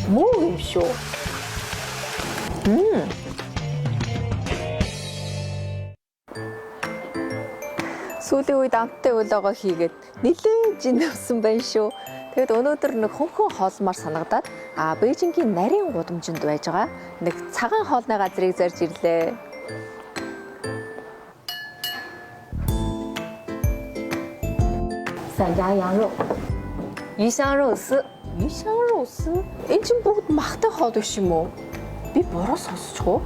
Мөг юм шүү. Сүүлийн үед амттай влогоо хийгээд нэлээд жин явсан байх шүү. Тэгэд өнөөдөр нэг хөнхөн хоолмоор санагдаад Бээжингийн нарийн гудамжинд байж байгаа нэг цагаан хоолны газрыг зорж ирлээ. 散炸羊肉、鱼香肉丝。 鱼香肉丝. Энэ чинь бүгд махтай хоол биш юм уу? Би буруу сонсчих уу?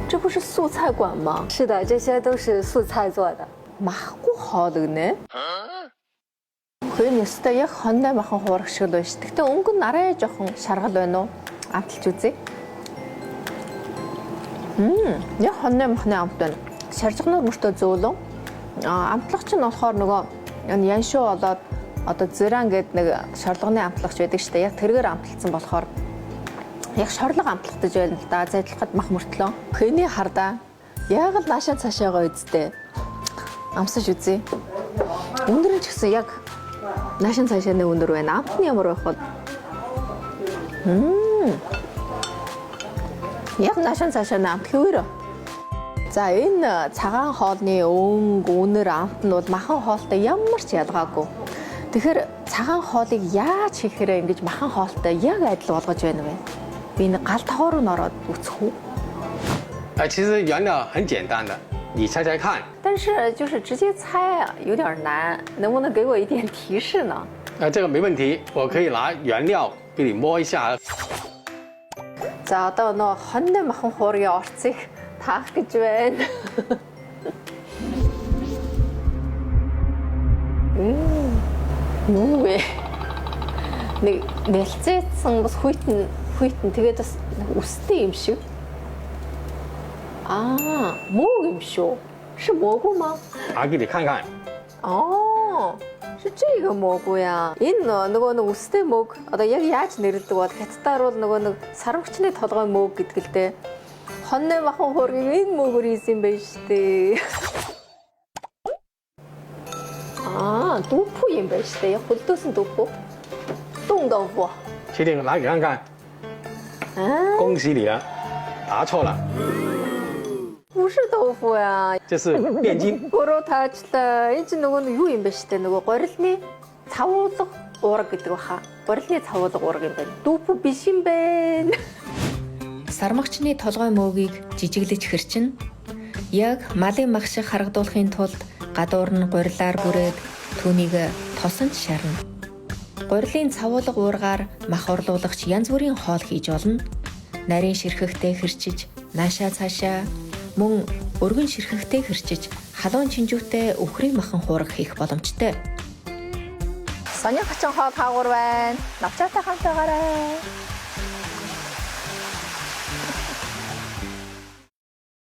这不是素菜馆吗？是的，这些都是素菜做的。 Махгүй хоол гинэ. Хөөе ёстой яг хоньной махан хуурах шиг л байна ш. Гэхдээ өнгө нь арай жоохон шаргал байна уу? Амталж үзье. Яг хоньной махны амт байна. Шаржигнуур мөртөө зөөлөн. Амтлагч нь болохоор нөгөө энэ яншуу болоод одоо зыран гэдэг нэг шорлогны амтлагч байдаг шүү дээ. Яг тэргээр амталсан болохоор яг шорлого амтлагдаж байна л да. Зайдлахад мах мөртлөө. Хэний хардаа яг л наашаа цаашаага үсттэй. Амсаж үзье. Өндөр нь ч гэсэн яг наашаа цаашааны өндөр байна. Амт нь ямар байх вэ? Яг наашаа цаашааны амт хэвээр. За энэ цагаан хоолны өнгө, үнэр, амт нь бол махан хоолтой ямар ч ялгаагүй. Тэгэхээр цагаан хоолыг яаж хийхээрээ ингэж махан хоолтой яг адил болгож байна вэ? Би энэ гал тогоо руу н ороод үзэх үү? 哎，其实原料很简单的，你猜猜看。但是就是直接猜啊，有点难，能不能给我一点提示呢？这个没问题，我可以拿原料给你摸一下。 За одоо нөө хоньны махан хуургийн орцыг таах гэж байна. Юу вэ? Нэг нэлцээсэн бас хүйтэн хүйтэн тэгээд бас нэг үстэй юм шиг. Аа, мөг юм шүү. 是蘑菇吗？拿给你看看。 哦，是这个蘑菇呀. Энэ нөгөө нэг үстэй мөг одоо яг яаж нэрлэдэг бол хятадаар бол нөгөө нэг сарвчны толгой мөг гэдэг л дээ. Хоньны махан хуургийг энэ мөгөөр хийсэн юм байна шүү дээ. Аа, дүүпүү юм байна шүү дээ. Яг хөлдөөсөн дүүпүү. 冻豆腐. 确定，拿给看看。 Аа, 恭喜你了，答错了，不是豆腐呀. 这是面筋。 Буруу таачлаа. Энэ чинь нөгөө нэг юу юм бэ шүү дээ. Нөгөө гурилны цавуулга уураг гэдэг баха. Гурилны цавуулга уураг юм байна. Дүүпүү биш юм байна. Сармагчны толгой мөөгийг жижиглэж хэрчин. Яг малын мах шиг харагдуулахын тулд гадуур нь гурилаар бүрээд түүнийг тосонд шарна. Гурилын цавуулга уургаар мах орлуулагч янз бүрийн хоол хийж олно. Нарийн ширхэхтэй хэрчиж, наашаа цаашаа мөн өргөн ширхэхтэй хэрчиж халуун чинжүүтэй өхрийн махан хуурах хийх боломжтой. Сони хачин хоол хаагур байна. Навчаатай хамт байгаарай.